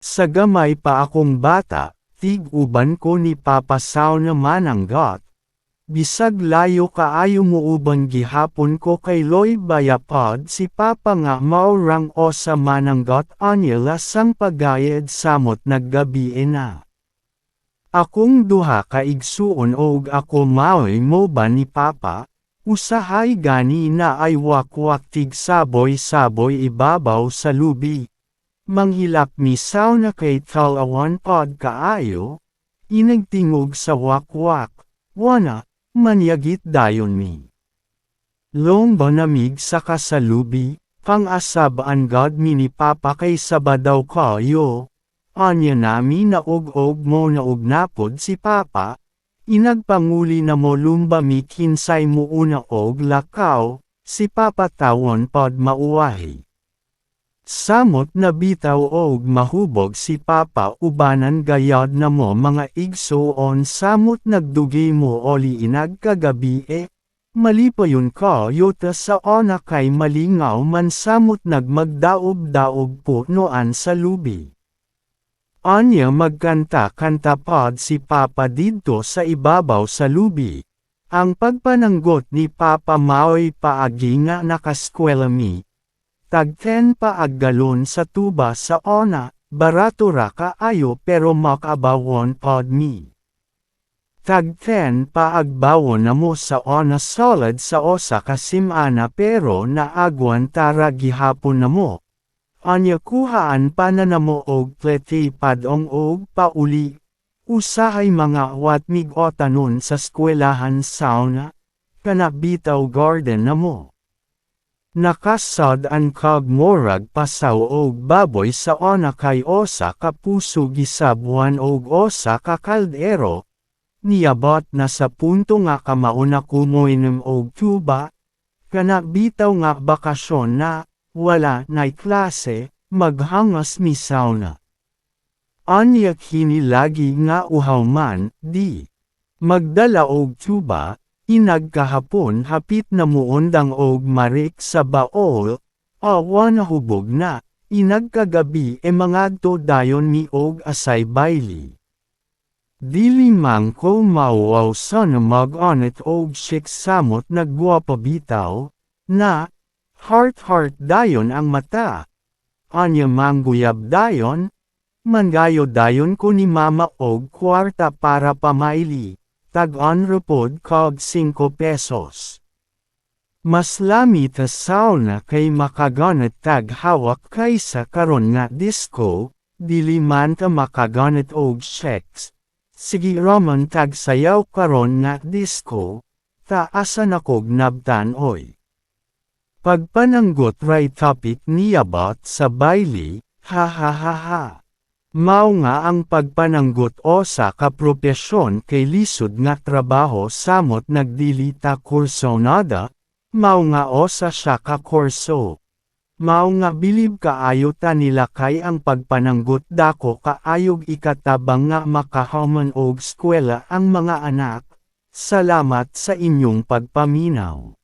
Sa gamay pa akong bata, tig-uban ko ni Papa sauna mananggot. Bisag layo kaayo muuban gihapon ko kay Loy bayapod si Papa nga mao rang osa mananggot anya lasang pagayad samot naggabi na. Akong duha ka igsuon og ako maoy moba ni Papa, usahay gani na ay wakwak tig saboy-saboy ibabaw sa lubi. Manghilak mi sauna kay talawan pod kaayo, inagtingog sa wakwak, wana, manyagit dayon mi. Lomba namig sa kasalubi, pang-asab an God mi ni Papa kay sabadaw kayo, anya nami naog-og mo naog napod si Papa, inagpanguli na mo lumba mi kinsay muuna og lakaw, si Papa tawon pod mauwahi. Samot na bitaw og mahubog si Papa ubanan gayod na mo mga igsoon samot nagdugi mo oli inagkagabi e, malipayon ka yota sa ona kay malingaw man samot nagmagdaob-daob po noan sa lubi. Anya magkanta-kanta pod si Papa didto sa ibabaw sa lubi. Ang pagpananggot ni Papa maoy paagi nga nakaskwela mi. Tag 10 pa aggalon sa tuba sa ona, barato ra kaayo pero makabawon pod mi. Tag 10 pa agbawon na mo sa ona solid sa osa ka simana pero naagwan tara gihapon na mo. Anya kuhaan pa na namo og plete padong og pauli. Usahay mga watmig o tanon sa skwelahan sauna, kana bitaw garden na mo. Nakasad ang kag morag pasaw og baboy sa ona kay osa ka puso gisabuan og osa ka kaldero, niabot na sa punto nga kamauna kumoinom og tuba, kana bitaw nga bakasyon na, wala na'y klase, maghangas mi sauna. Anya kini lagi nga uhaw man, di magdala og tuba, inagkahapon hapit na muundang og marik sa baol, awa nahubog na, inagkagabi e mangadto dayon mi og asay bayli. Dili man ko mauaw sana mag-onit og shik samot nagwapa bitaw, na, heart heart dayon ang mata. Anya mangguyab dayon, mangayo dayon ko ni mama og kwarta para pamaili, tag-on repod kog 5 pesos. Mas lami ta sauna kay makaganit tag hawak kaysa karon nga disco, dili man ta makaganit og checks. Sige raman tag sayaw karon nga disco, ta asa nakog nabtan oy. Pagpananggot ray topic niabot sa bayli, ha ha ha ha. Mao nga ang pagpananggot osa ka propesyon kay lisod nga trabaho samot nagdili ta kursonada, mao nga osa siya ka kurso. Mao nga bilib kaayo ta nila kay ang pagpananggot dako kaayog ikatabang nga makahuman og skwela ang mga anak. Salamat sa inyong pagpaminaw.